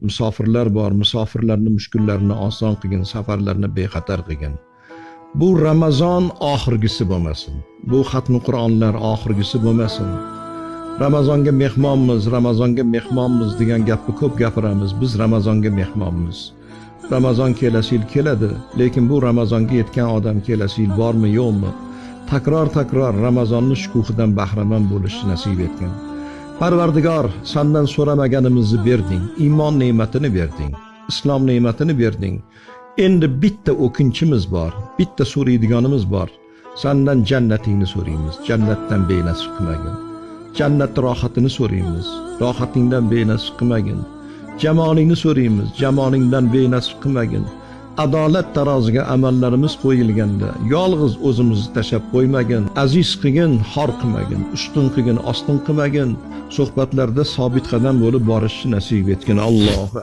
Musofirlar bor, musofirlarni mushkullarini oson qilgin, safarlarni bexatar qilgin. Bu Ramazon oxirgisi bo'lmasin. Bu xatmi Qur'onlar oxirgisi bo'lmasin. Ramazonga mehmonmiz, Ramazonga mehmonmiz degan gapni ko'p gapiramiz. Biz Ramazonga mehmonmiz. Ramazon kelasi yil keladi, lekin bu Ramazonga yetgan odam kelasi yil bormi, yo'qmi? Takror-takror Ramazonni shukuhidan bahramand bo'lishni nasib etgan. Parvardigor, sandan so'ramaganimizni berding, iymon ne'matini berding, islom ne'matini berding. Endi bitta o'kinchimiz bor, bitta so'raydiganimiz bor. Sandan jannatingni so'raymiz, jannatdan benasib qilmagin. Jannat rohatini so'raymiz, rohatingdan benasib qilmagin. Jamolingni so'raymiz, jamolingdan benasib qilmagin. Adolat taroziga amallarimiz qo'yilganda yolg'iz o'zimizni tashlab qo'ymagin, aziz qilgin, xor qilmagin, ustun qilgin, ostin qilmagin. Suhbatlarda sobit qadam bo'lib borishni nasib etgin. Allohu